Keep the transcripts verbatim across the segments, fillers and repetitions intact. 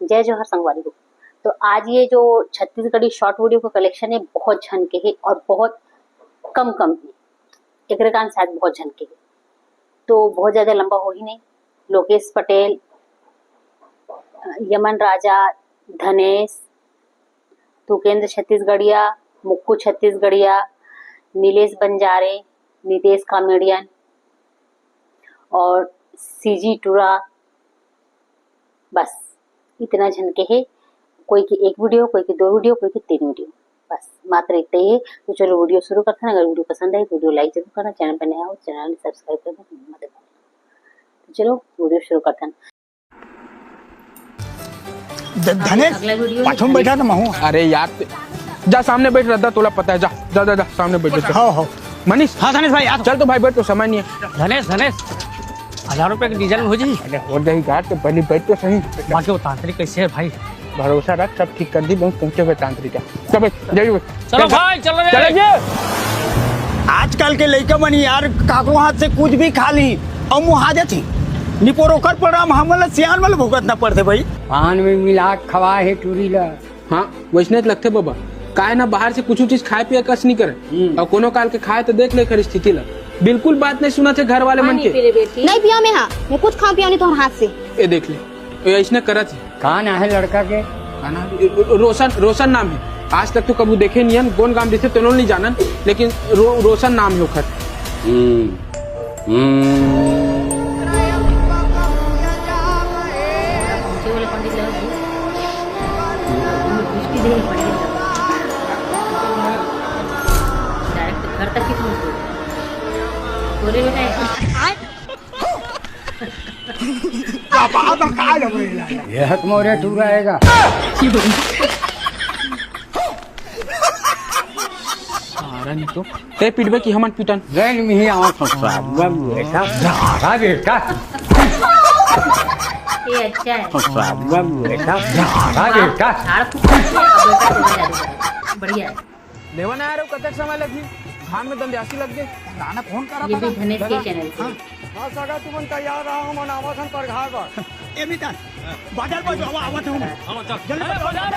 जय जोहार संगवारी हो। तो आज ये जो छत्तीसगढ़ी शॉर्ट वीडियो का कलेक्शन है, बहुत झन के है और बहुत कम कम है, एकरे कारण शायद बहुत झन के है, तो बहुत ज्यादा लंबा हो ही नहीं। लोकेश पटेल, यमन राजा, धनेश, तुकेंद्र छत्तीसगढ़िया, मुक्कू छत्तीसगढ़िया, नीलेश बंजारे, नितेश कॉमेडियन और सीजी टुरा, बस इतना झन के है। कोई की एक वीडियो, कोई की दो वीडियो, कोई की तीन वीडियो, बस मात्र इतना ही है। तो चलो वीडियो शुरू करते हैं। अगर वीडियो पसंद आए तो वीडियो लाइक जरूर करना, चैनल पर नया हो चैनल सब्सक्राइब करना मत भूलना। तो चलो वीडियो शुरू करते हैं। ध-, धनेश, अगला वीडियो पाछू में बैठा ना महू। अरे यार, ते-, जा सामने बैठ, रद्दा तोला पता है, जा, जा, जा, जा, सामने बैठ, बैठ। हाँ, हाँ। मनीष। हाँ, धनेश भाई, आ तो। चल तो भाई, बैठ, तो समय नहीं है। धनेश, धनेश, हजार रुपए के डीजल में हो जी। अरे, हो जाही यार, तो पहले बैठ तो सही। बाकी वो तांत्रिक कैसे है भाई? भरोसा रख, सब ठीक कर दी, बहुत पहुंचे हुए तांत्रिक है। चल भाई, जाइए। चलो चल, भाई, चल रहे चल हैं। जाइए। आजकल के लइका मन यार, काकरो हाथ से कुछ भी खा ली, अउ मुहा जाथे। निपोर ओकर परिणाम हमन ल सियान मन ल भुगतना पड़थे भाई। पान में मिला के खवा हे टूरी ल। हाँ, वैसने तो लगथे बाबा। काय ना, बाहर से कुछ चीज खाए पिए कस नहीं करे। हम्म। और कोनो काल के खाए तो देख ले एकर स्थिति ला। बिल्कुल बात नहीं सुनत हे घर वाले मन के। नहीं पिया मैं, हाँ, मैं कुछ खाऊं पिया नहीं तोहर हाथ से। ए देख ले, ए ऐसने करत हे। का नाम है लड़का के? का नाम? ए, रो-, रोशन, रोशन नाम है। आज तक तो कभू देखे नहीं हन, कोन गांव देथे तेनो नहीं जानन, लेकिन रो-, रोशन नाम है ओखर। हम्म। हम्म। पहुंचे वाले पंडित लगा दृष्टि दे पंडित लगा। डायरेक्ट घर तक ही पहुंच गए। बोले बेटा, ऐसे सारा नहीं तो। ते पिटबे कि हमन पिटन? गैन मिही आवा ससुराल, बम बेटा, धारा बेटा। ये अच्छा है। ससुराल, बम बेटा, धारा बेटा। झाड़ फूक करके अब बेटा को बजा दो। बढ़िया है। लेवन आया रे, कतक समय लगही? धान में दंदियासी लग गए। नाना फोन करा ये भी धनेश के चैनल से। हाँ। हाँ, सगा तुमन तैयार रहा, हमन आवत हन परघार बर। ए मितान, बाजार पर जावा, आवत हूँ मैं। हाँ, चल। जल्दी बाजार।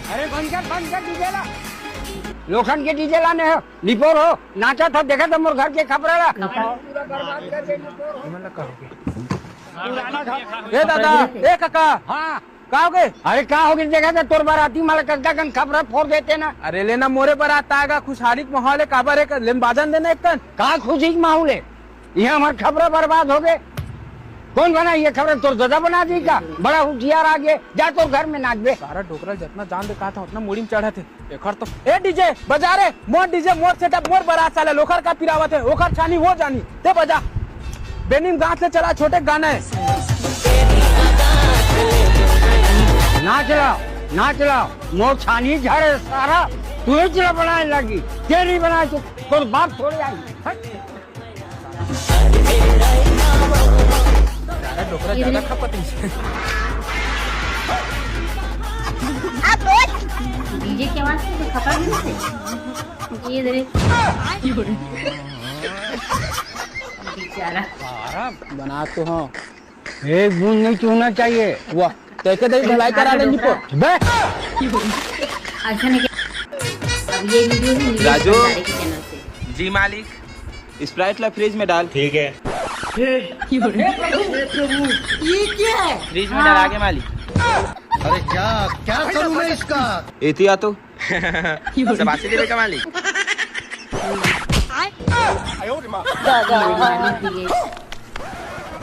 अरे बंद कर, बंद कर डीजे ला। लोखन के डीजे लाने हो, निपोर हो, नाचा था, देखा था मोर घर के खपरा ला। ए दादा, ए काका। हाँ। का हो गए? अरे का हो गए, देखा था तोर बाराती माला कतका कन खपरा फोड़ देते ना। अरे लेना मोरे बारात आएगा, खुशहाली के माहौल है, काबर है, लेन बाजन देना एक कन। का खुशी के माहौल है? यहाँ हमार खपरा बर्बाद हो गए। कौन बना ये खपरा? तोर दादा बना दी का? बड़ा होशियार आ गए, जा तोर घर में नाचबे। सारा डोकरा जितना जान दे कहा था उतना मुड़ी में चढ़ा थे। एकर तो, ए डीजे बजा रे, मोर डीजे, मोर सेटअप, मोर बारात साले, लोखर का पिरावत है, ओखर छानी वो जानी, ते बजा। बेनिम गांठ ले चला छोटे गाना है। ना चलाओ, ना चलाओ, मोर छानी झाड़े सारा, तू ही चला बनाए लगी, तेरी बनाए तो, तोर बाप थोड़े आई। हट। ज्यादा डोकरा, ज्यादा खपत नहीं। डीजे के आवाज से तो खपा भी नहीं थे। ये इधर एक बेचारा। बना तो हाँ। एक बूंद नहीं चूना चाहिए। वाह, तो एक दही भलाई करा लेंगे तो। बे। अच्छा नहीं क्या? अब ये वीडियो भी नीलेश राजू। भंडारी के चैनल से। जी मालिक, स्प्राइट ला फ्रिज में डाल। ठीक है। फ्रिज में डाल आगे मालिक। अरे क्या, क्या करूँ मैं इसका? एती आ तो। शाबाशी देवे का मालिक।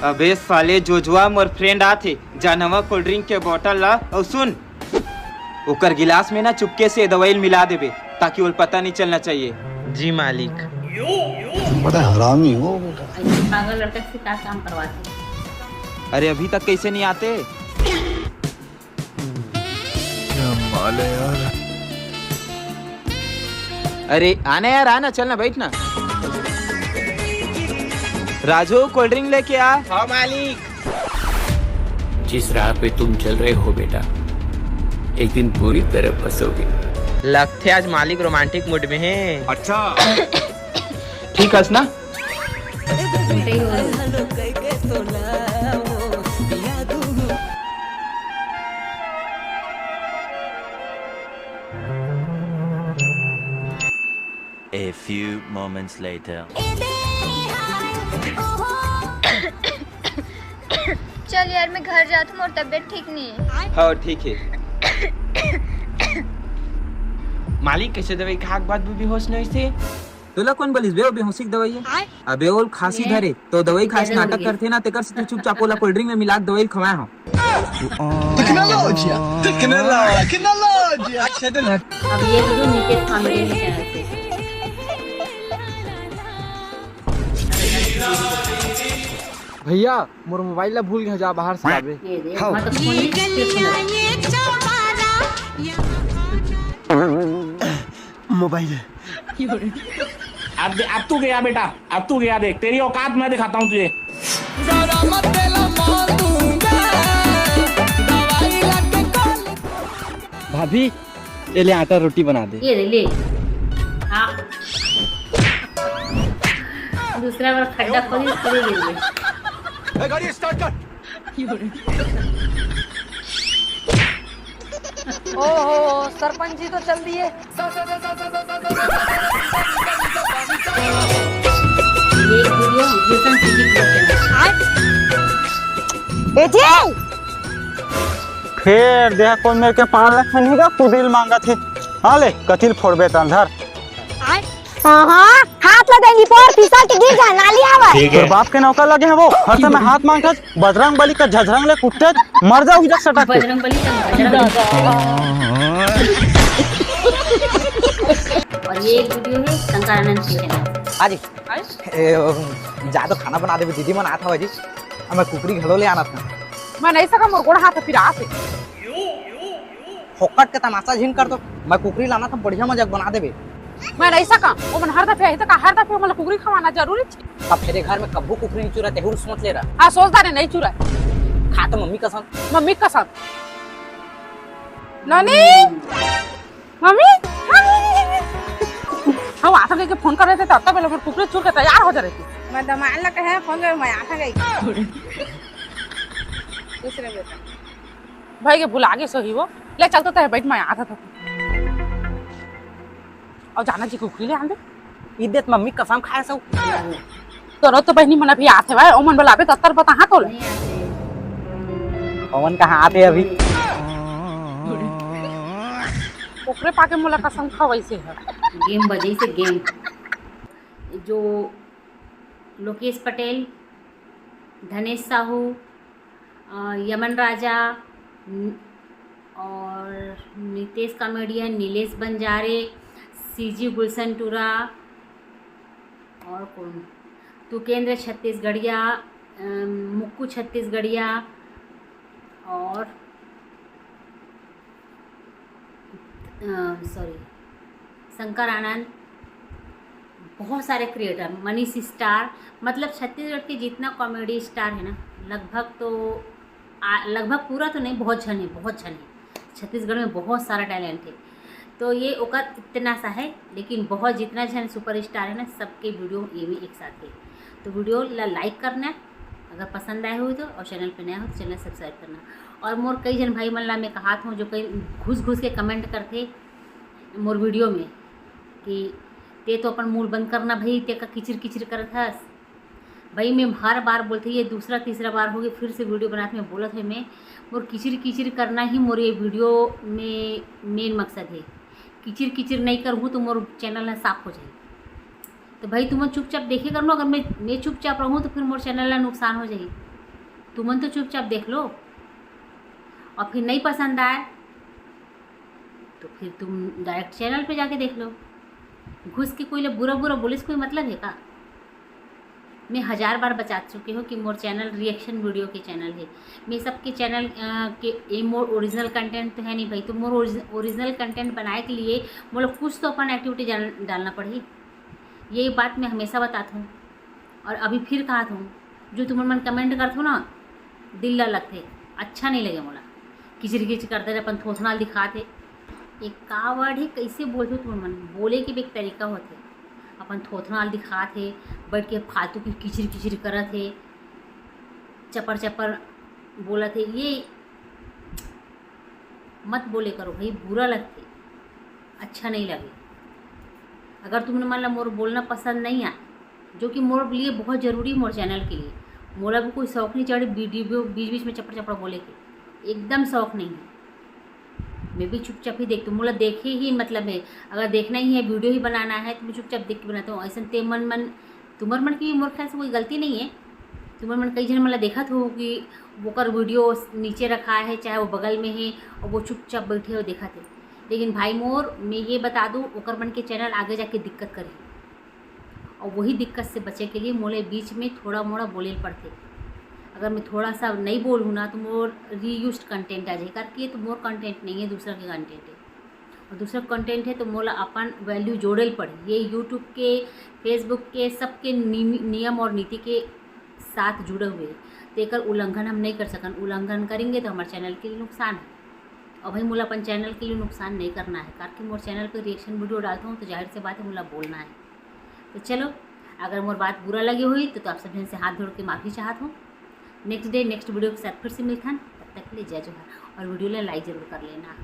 अबे साले जोजुआ, मोर फ्रेंड आथे, जा नवा कोल्ड ड्रिंक के बॉटल ला, अउ सुन, ओकर गिलास में ना चुपके से दवाई मिला देबे, ताकि ओल पता नहीं चलना चाहिए। जी मालिक। बड़ा हरामी हो बेटा। ऐसे पागल लड़का से का काम करवाते? अरे अभी तक कैसे नहीं आते? क्या माल है यार। अरे आना यार, आना, चलना, बैठना। राजू, कोल्ड ड्रिंक लेके आ। हाँ मालिक। जिस राह पे तुम चल रहे हो बेटा, एक दिन पूरी तरह बसोगे। लगथे आज मालिक रोमांटिक मूड में है। अच्छा। ठीक हस ना? A few moments later. चल यार, मैं घर जात हूँ, मोर तबीयत ठीक नहीं है। हाँ, ठीक है। मालिक, कैसे दवाई खाक बाद भी बेहोश नहीं से? तोला कौन बोलिस बे, वो बेहोशी के दवाई है? अबे ओल खांसी धरे, तो दवाई खांसी नाटक करथे ना, तेकर से तू चुपचाप ओला कोल्ड ड्रिंक में मिला के दवाई खवाए हो। Tecnologia, tecnologia, tecnologia. अब ये वीडियो नीतीश कॉमेडी के चैनल से। भैया, मोर मोबाइल ला भूल गए, जा बाहर से लाबे। ये दे, हाँ। मतलब फोन नहीं, सिर्फ फोन। मोबाइल। अब दे- अब तू गया बेटा, अब तू गया। देख, तेरी औकात मैं दिखाता हूँ तुझे। भाभी, ये ले आटा रोटी बना दे। ये ले, ले। हाँ। दूसरा बार खड्डा खोदी, पूरे गिर गए। गाड़ी स्टार्ट कर। ओहो, सरपंच जी तो चल दिए। ये एक वीडियो विजन टीवी पर है। ए जी, फेर देख कोन मेर के पान ला खनेगा, कुदिल मांगत हे। हाँ ले, कथिल फोड़बे त अंधर। हाँ, हाँ, हाथ लगे निपोर फिसल के गिर जा, नाली आवा। तोर बाप के नौकर लगे है वो, हर समय हाथ मांगत, बजरंग बली का झझरंग ले कुट्टे, मर जा हुई जग सटक के। बजरंग बली का बजरंग। और ये एक वीडियो है शंकर आनंद के चैनल। हाँ जी। ए, ओ, जा तो खाना बना देबे, दीदी मन आत हवा जी। अब मैं कुकरी घलो ले आना था। मैं नहीं सका, मोर गोड़ हाथ पिरात हे। फोकट के तमाशा झिन कर तो। मैं कुकरी लाना था, बढ़िया मजाक बना देबे। मैं नहीं सका, वो मन हर दफे आही त का हर दफे मोला कुकरी खवाना जरूरी छे। तब तेरे घर में कब्बू कुकरी नहीं चुरा, तेहू सोच ले रहा। हाँ, सोचता रे, नहीं चुरा। खा तो मम्मी कसम। मम्मी कसम। नानी, मम्मी, हम आथा के फोन कर रहे थे, तब तक पहले कुकरी चुर के तैयार हो जा रही थी। मैं दमान ला कहे फोन कर, मैं आथा गई। दूसरे बेटा। भाई के भुला गे सही वो। ले चल तो तय बैठ, मैं आथा था। और जाना जी कुकरी ले आंदे। इद्दत मम्मी कसम खाए सौ। तोरो तो बहनी मन अभी आथे भाई, ओमन बलाबे तत्तर बताहा तोला। ओमन कहाँ आथे अभी? ओकरे पाके मोला कसम खवैसे है। गेम बजई से गेम। जो लोकेश पटेल, धनेश साहू, अ, यमन राजा, न-, और नितेश कॉमेडियन, नीलेश बंजारे, सीजी गुलशन टूरा, और कौन, तुकेंद्र छत्तीसगढ़िया, अम, मुक्कू छत्तीसगढ़िया, और सॉरी, शंकर आनंद, बहुत सारे क्रिएटर, मनीष स्टार, मतलब छत्तीसगढ़ के जितना कॉमेडी स्टार है ना, लगभग तो आ, लगभग पूरा तो नहीं, बहुत झन है, बहुत झन है। छत्तीसगढ़ में बहुत सारा टैलेंट है, तो ये ओकर इतना सा है, लेकिन बहुत जितना झन सुपरस्टार है ना, सबके वीडियो ये में एक साथ है। तो वीडियो ला लाइक करना है अगर पसंद आए हो तो, और चैनल पे नया हो तो चैनल सब्सक्राइब करना। और मोर कई झन भाई मन ला मैं कहात हूँ, जो कई घुस घुस के कमेंट करथे मोर वीडियो में कि ते तो अपन मुंह बंद करना भाई, ते का किचिर किचिर करत हस। भाई मैं हर बार बोलथे, ये दूसरा तीसरा बार होगे, फिर से वीडियो बनात मैं बोलत हे मैं, मोर किचिर किचिर करना ही मोर ये वीडियो में मेन मकसद है। किचिर किचिर नहीं करहूँ तो मोर चैनल ह साफ हो जाही। तो भाई तुमन चुपचाप देखे कर लो, अगर मैं मैं चुपचाप रहूँ तो फिर मोर चैनल ला नुकसान हो जाही। तुमन तो चुपचाप देख लो, और फिर नहीं पसंद आए तो फिर तुम डायरेक्ट चैनल पे जाके देख लो। घुस के कोई ले बुरा बुरा बोले से कोई मतलब है का? मैं हजार बार बता चुके हूँ कि मोर चैनल रिएक्शन वीडियो के चैनल है। मैं सबके चैनल अ, के ये मोर ओरिजिनल कंटेंट तो है नहीं भाई, तो मोर ओरिजिनल कंटेंट बनाए के लिए मोला कुछ तो अपन एक्टिविटी डालना पड़ही। ये बात मैं हमेशा बताता हूँ और अभी फिर कहा हूँ, जो तुमन मन कमेंट करथो ना, दिल ला लगथे, अच्छा नहीं लगे मोला। किचिर किचिर करते रहे, अपन थोथना ल दिखात हे। एक का वर्ड है, कैसे बोलते हो तुमन मन? बोले के भी एक तरीका होते। अपन थोथना ल दिखात हे, बैठ के फालतू की किचिर किचिर करत हे, चपर चपर बोलत हे। ये मत बोले करो भाई, बुरा लगथे, अच्छा नहीं लगे। अगर तुमन मन ला मोर बोलना पसंद नहीं आए, जो कि मोर लिए बहुत ज़रूरी है, मोर चैनल के लिए, मोला भी कोई शौक नहीं चढ़े वीडियो बीच बीच में चपड़ चपड़ बोले के, एकदम शौक नहीं है। मैं भी चुपचाप ही देखती हूँ, मोला देखे ही मतलब है। अगर देखना ही है, वीडियो ही बनाना है, तो मैं चुपचाप देख के बनाती हूँ। ऐसा ते मन मन तुम्हर मन की मोर ख्याल से कोई गलती नहीं है। तुम्हर मन कई झन मन ला देखत हो कि ओकर वीडियो नीचे रखा है, चाहे वो बगल में है और वो चुपचाप बैठे हो देखत है। लेकिन भाई मोर, मैं ये बता दूँ, ओकर मन के चैनल आगे जाके दिक्कत करही, और वही दिक्कत से बचे के लिए मोले बीच में थोड़ा मोड़ा बोले ल पड़थे। अगर मैं थोड़ा सा नहीं बोलूँ ना, तो मोर रीयूज्ड कंटेंट आ जाए, करके ये तो मोर कंटेंट नहीं है, दूसरा के कंटेंट है। और दूसरा कंटेंट है, तो मोला अपन वैल्यू जोड़े ल पड़ही। ये यूट्यूब के, फेसबुक के, सबके निम- नियम और नीति के साथ जुड़े हुए हैं। तो एकर उल्लंघन हम नहीं कर सकन। उल्लंघन करेंगे तो हमारे चैनल के लिए नुकसान है। और भाई, मोला अपन चैनल के लिए नुकसान नहीं करना है, करके मोर चैनल पर रिएक्शन वीडियो डालता हूँ, तो जाहिर सी बात है, मोला बोलना है। तो चलो, अगर मोर बात बुरा लगे हुई तो, तो आप सभी से हाथ जोड़ के माफ़ी चाहत हूँ। नेक्स्ट डे नेक्स्ट वीडियो के साथ फिर से मिलथन। तब तक के लिए जय जोहार, और वीडियो ला लाइक जरूर कर लेना।